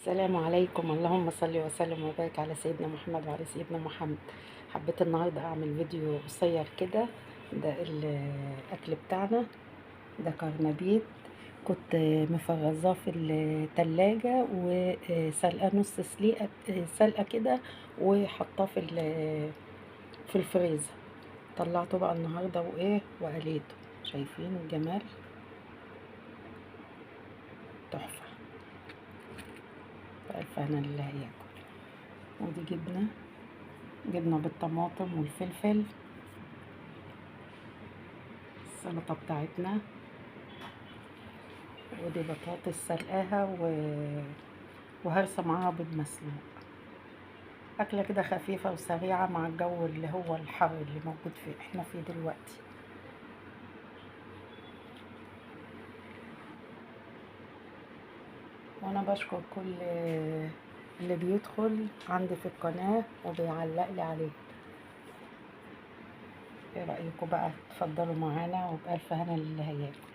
السلام عليكم. اللهم صل وسلم وبارك على سيدنا محمد وعلى سيدنا محمد. حبيت النهارده اعمل فيديو قصير كده. ده الاكل بتاعنا، ده قرنبيط كنت مفرزاه في التلاجة وسلقه نص سليقه، سلقه كده وحطاه في الفريزر. طلعته بقى النهارده وايه وقليته. شايفين الجمال؟ تحفة. ألف هنا اللي هياكل. ودي جبنة، جبنة بالطماطم والفلفل. السلطة بتاعتنا. ودي بطاطس سلقاها وهرسة معاها بيض مسلوق. أكلة كده خفيفة وسريعة مع الجو اللي هو الحر اللي موجود فيه احنا فيه دلوقتي. وانا بشكر كل اللي بيدخل عندي في القناة وبيعلق لي عليه. ايه رأيكم بقى؟ اتفضلوا معانا وبألف هنا اللي هياكل.